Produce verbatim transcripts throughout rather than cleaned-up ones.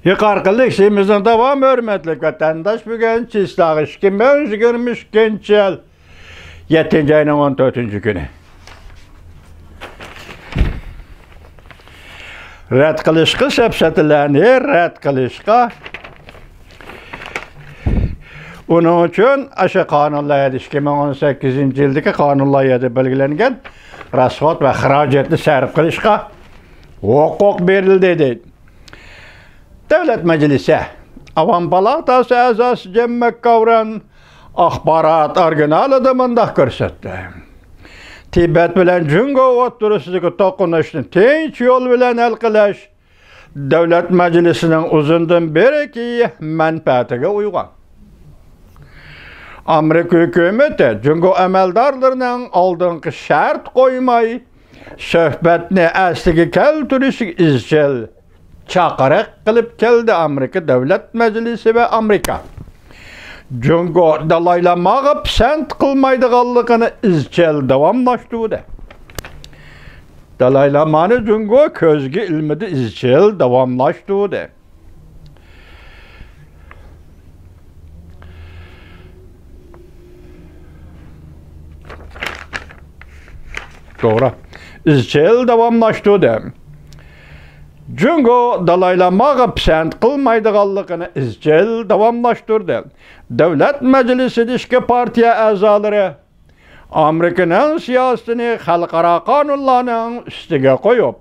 يۇقىرىقى لېكسىيىمىزنىڭ داۋامى، ھۆرمەتلىك ۋەتەنداش، بۈگۈن چىسلاغ ئىككى مىڭ يىگىرمە ئىككىنچى يىل يەتتىنچى ئاينىڭ ئون تۆتىنچى كۈنى. رەت قىلىشقا، سەپسەتىلەرنى رەت قىلىشقا. ئۇنىڭ ئۈچۈن ئاشۇ قانۇن لايىھەدە، ئىككى مىڭ ئون سەككىزىنچى يىلدىكى قانۇن لايىھەدە بەلگىلەنگەن راسخوت ۋە خىراجەتنى سەرپ قىلىشقا ھوقۇق بېرىلدى، دەيدۇ. دۆلەت مەجلىسى ئاۋام پالاتاسى ئەزاسى جېم ماكگاۋران ئاخبارات ئورگىنالىدا مۇنداق كۆرسەتتى: تىبەت بىلەن جۇڭگو ئوتتۇرىسىدىكى توقۇنۇشنى تىنچ يول بىلەن ھەل قىلىش دۆلەت مەجلىسىنىڭ ئۇزۇندىن بېرىكى مەنپەئەتىگە ئۇيغۇن. ئامېرىكا ھۆكۈمىتى جۇڭگو ئەمەلدارلىرىنىڭ ئالدىنقى شەرت قويماي سۆھبەتنى ئەسلىگە كەلتۈرۈشىگە ئىزچىل چاقىرىق قىلىپ كەلدى. ئامېرىكا دۆلەت مەجلىسى ۋە ئامېرىكا جۇڭگو دالاي لاماغا پىسەنت قىلمايدىغانلىقىنى ئىزچىل داۋاملاشتۇردى. دالاي لامانى جۇڭگو كۆزگە ئىلمىدى، ئىزچىل داۋاملاشتۇردى. توغرا. ئىزچىل داۋاملاشتۇردى. جۇڭگو دالاي لاماغا پىسەنت قىلمايدىغانلىقىنى ئىزچىل داۋاملاشتۇردى. دۆلەت مەجلىسىدە ئىككى پارتىيە ئەزالىرى ئامېرىكىنىڭ سىياسىتىنى خەلقئارا قانۇنلارنىڭ ئۈستىگە قويۇپ،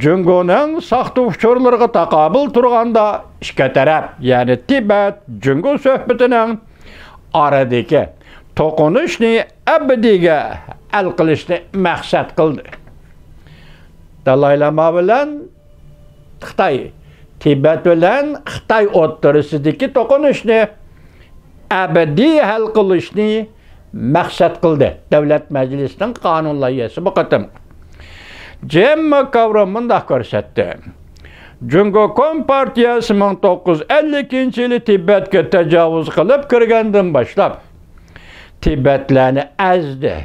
جۇڭگونىڭ ساختا ئۇچۇرلىرىغا تاقابىل تۇرغاندا، ئىككى تەرەپ، يەنى تىبەت، جۇڭگو سۆھبىتىنىڭ ئارىدىكى توقۇنۇشنى ئەبەدىيگە ھەل قىلىشنى مەقسەت قىلدى. دالاي لاما بىلەن خىتاي، تىبەت بىلەن خىتاي ئوتتۇرىسىدىكى توقۇنۇشنى ئەبەدىي ھەل قىلىشنى مەقسەت قىلدى. دۆلەت مەجلىسىنىڭ قانۇن لايىھەسى بۇ قېتىم. جېم ماكگاۋران مۇنداق كۆرسەتتى: جۇڭگو كومپارتىيەسى مىڭ توققۇز يۈز ئەللىكىنچى يىلى تىبەتكە تاجاۋۇز قىلىپ كىرگەندىن باشلاپ، تىبەتلەرنى ئەزدى.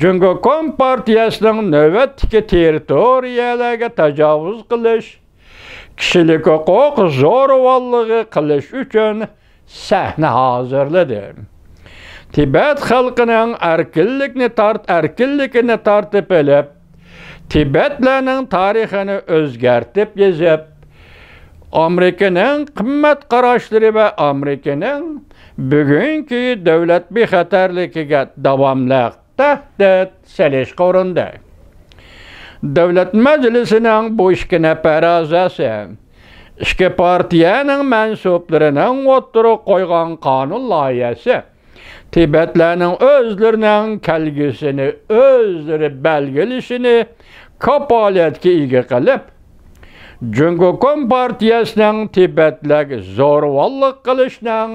جۇڭگو كومپارتىيەسىنىڭ نۆۋەتتىكى تېررىتورىيەلەرگە تاجاۋۇز قىلىش، كىشىلىك ھوقۇق زورىۋاللىقى قىلىش ئۈچۈن سەھنە ھازىرلىدى. تىبەت خەلقىنىڭ ئەركىنلىكنى تارت-، ئەركىنلىكىنى تارتىپ ئېلىپ، تىبەتلەرنىڭ تارىخىنى ئۆزگەرتىپ يېزىپ، ئامېرىكىنىڭ قىممەت قاراشلىرى ۋە ئامېرىكىنىڭ بۈگۈنكى دۆلەت بىخەتەرلىكىگە داۋاملىق تەھدىت سېلىشقا ئۇرۇندى. دۆلەت مەجلىسىنىڭ بۇ ئىككى نەپەر ئەزاسى ئىككى پارتىيەنىڭ مەنسۇپلىرىنىڭ ئوتتۇرىغا قويغان قانۇن لايىھەسى تىبەتلەرنىڭ ئۆزلىرىنىڭ كەلگۈسىنى ئۆزلىرى بەلگىلىشىنى كاپالەتكە ئىگە قىلىپ، جۇڭگو كومپارتىيەسىنىڭ تىبەتلەرگە زورىۋاللىق قىلىشنىڭ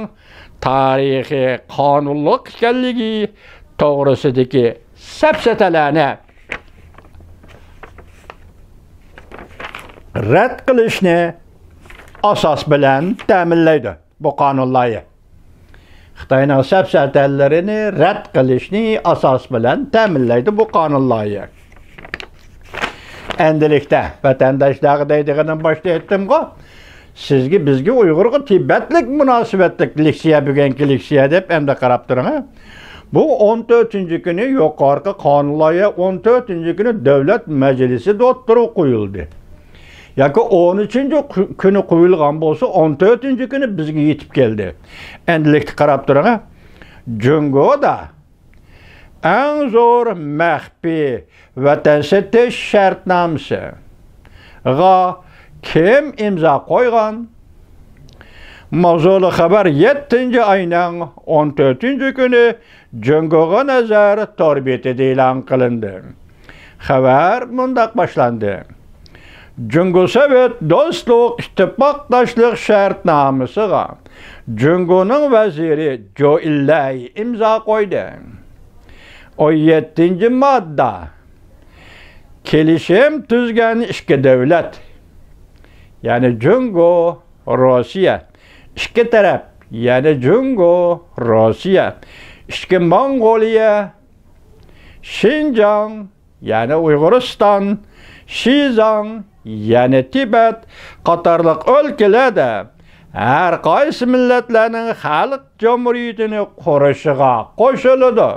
تارىخىي قانۇنلۇق ئىكەنلىكى توغرىسىدىكى سەپسەتىلەرنى رەت قىلىشنى ئاساس بىلەن تەمىنلەيدۇ بۇ قانۇن لايىھە. خىتاينىڭ سەپسەتەلىرىنى رەت قىلىشنى ئاساس بىلەن تەمىنلەيدۇ بۇ قانۇن لايىھە. ئەندىلىكتە ۋەتەنداشلارغا دەيدىغىنىم، باشتا ئېيتتىمغۇ، سىزگە، بىزگە، ئۇيغۇرغا تىبەتلىك مۇناسىۋەتلىك لېكسىيە، بۈگۈنكى لېكسىيە دەپ ئەمدى قاراپ تۇرۇڭ، ھە. بۇ ئون تۆتىنچى كۈنى يۇقىرىقى قانۇن لايىھە ئون تۆتىنچى كۈنى دۆلەت مەجلىسىدە ئوتتۇرىغا قويۇلدى. ياكى ئون ئۈچىنچى كۈ-، كۈنى قويۇلغان بولسا، ئون تۆتىنچى كۈنى بىزگە يېتىپ كەلدى. ئەندىلىكتە قاراپ تۇرۇڭ، ھە. جۇڭگودا ئەڭ زور مەخپىي ۋەتەن سېتىش شەرتنامىسىغا كىم ئىمزا قويغان؟ ماۋزۇلۇق خەۋەر يەتتىنچى ئاينىڭ ئون تۆتىنچى كۈنى جۇڭگوغا نەزەر تور بېتىدە ئېلان قىلىندى. خەۋەر مۇنداق باشلاندى: جۇڭگو سوۋېت دوستلۇق ئىتتىپاقداشلىق شەرتنامىسىغا جۇڭگونىڭ ۋەزىرى جوئىن لەي ئىمزا قويدى. ئون يەتتىنچى ماددا. كېلىشىم تۈزگەن ئىككى دۆلەت، يەنى جۇڭگو، روسىيە، ئىككى تەرەپ، يەنى جۇڭگو، روسىيە، ئىككى موڭغۇلىيە، شىنجاڭ، يەنى ئۇيغۇرىستان، شىزاڭ، يەنى تىبەت قاتارلىق ئۆلكىلەردە ھەر قايسى مىللەتلەرنىڭ خەلق جۇمھۇرىيىتىنى قۇرۇشىغا قوشۇلىدۇ.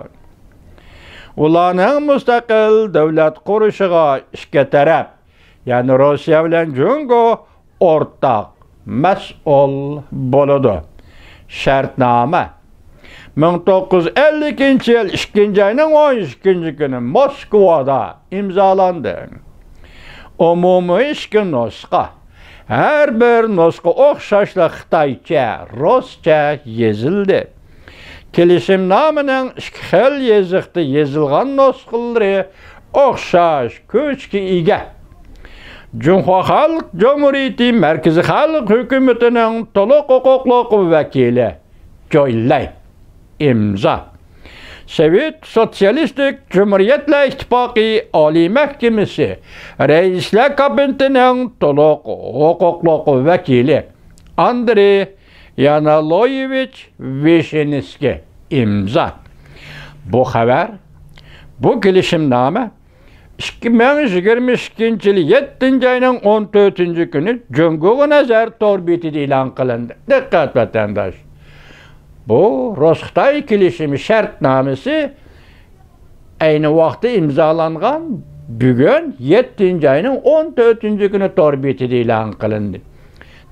ئۇلارنىڭ مۇستەقىل دۆلەت قۇرۇشىغا ئىككى تەرەپ، يەنى روسىيە بىلەن جۇڭگو ئورتاق مەسئۇل بولىدۇ. شەرتنامە مىڭ توققۇز يۈز ئەللىكىنچى يىل ئىككىنچى ئاينىڭ ئون ئىككىنچى كۈنى موسكۋادا ئىمزالاندى. ئومۇمىي ئىككى نۇسخا، ھەر بىر نۇسخا ئوخشاشلا خىتايچە، رۇسچە يېزىلدى. كېلىشىمنامىنىڭ ئىككى خىل يېزىقتا يېزىلغان نۇسخىلىرى ئوخشاش كۈچكە ئىگە. جۇڭخۇا خەلق جۇمھۇرىيىتى مەركىزىي خەلق ھۆكۈمىتىنىڭ تولۇق ھوقۇقلۇق ۋەكىلى جوي لەي، ئىمزا. سوۋېت سوتسىيالىستىك جۇمھۇرىيەتلەر ئىتتىپاقى ئالىي مەھكىمىسى رەئىسلەر كابىنېتىنىڭ تولۇق ھوقۇقلۇق ۋەكىلى ئاندرېي يانالويېۋىچ ۋىشنىسكىي، ئىمزا. بۇ خەۋەر، بۇ كېلىشىمنامە ئىككى مىڭ يىگىرمە ئىككىنچى يىل يەتتىنچى ئاينىڭ ئون تۆتىنچى كۈنى جۇڭگوغا نەزەر تور بېتىدە ئېلان قىلىندى. دىققەت، ۋەتەنداش! بۇ رۇس-خىتاي كېلىشىمى شەرتنامىسى ئەينى ۋاقىتتا ئىمزالانغان، بۈگۈن يەتتىنچى ئاينىڭ ئون تۆتىنچى كۈنى تور بېتىدە ئېلان قىلىندى.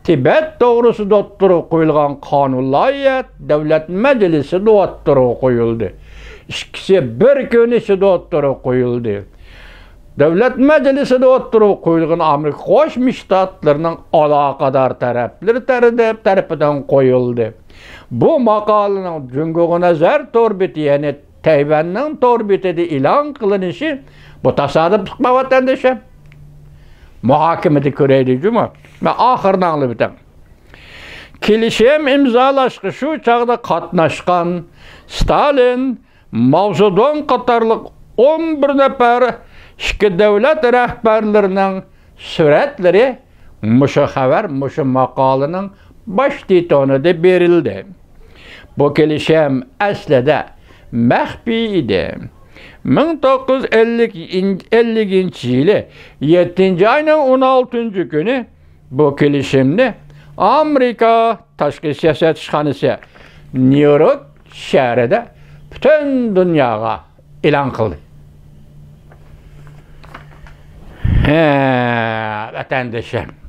تىبەت توغرىسىدا ئوتتۇرىغا قويۇلغان قانۇن لايىھە دۆلەت مەجلىسىدە ئوتتۇرىغا قويۇلدى. ئىككىسى بىر كۈن ئىچىدە ئوتتۇرىغا قويۇلدى. دۆلەت مەجلىسىدە ئوتتۇرىغا قويۇلغان ئامېرىكا قوشما شتاتلىرىنىڭ ئالاقىدار تەرەپلىرى تەرىدە-، تەرىپىدىن قويۇلدى. بۇ ماقالىنىڭ جۇڭگوغا نەزەر تور بېتى، يەنى تەيۋەننىڭ تور بېتىدە ئېلان قىلىنىشى بۇ تاسادىپلىقمۇ، ۋەتەندىشىم؟ مۇھاكىمىدە كۆرەيلى جۇمۇ. مەن ئاخىرىنى ئاڭلىۋېتىڭ. كېلىشىم ئىمزالاشقا شۇ چاغدا قاتناشقان ستالىن، ماۋزېدۇڭ قاتارلىق ئون بىر نەپەر ئىككى دۆلەت رەھبەرلىرىنىڭ سۈرەتلىرى مۇشۇ خەۋەر، مۇشۇ ماقالىنىڭ باش تىتونىدا بېرىلدى. بۇ كېلىشىم ئەسلىدە مەخپىي ئىدى. مىڭ توققۇز يۈز ئەللىك، ئەللىكىنچى يىلى يەتتىنچى ئاينىڭ ئون ئالتىنچى كۈنى بۇ كېلىشىمنى ئامېرىكا تاشقى سىياسەت ئىشخانىسى نيۇ يورك شەھىرىدە پۈتۈن دۇنياغا ئېلان قىلدى. ھە، ۋەتەندىشىم.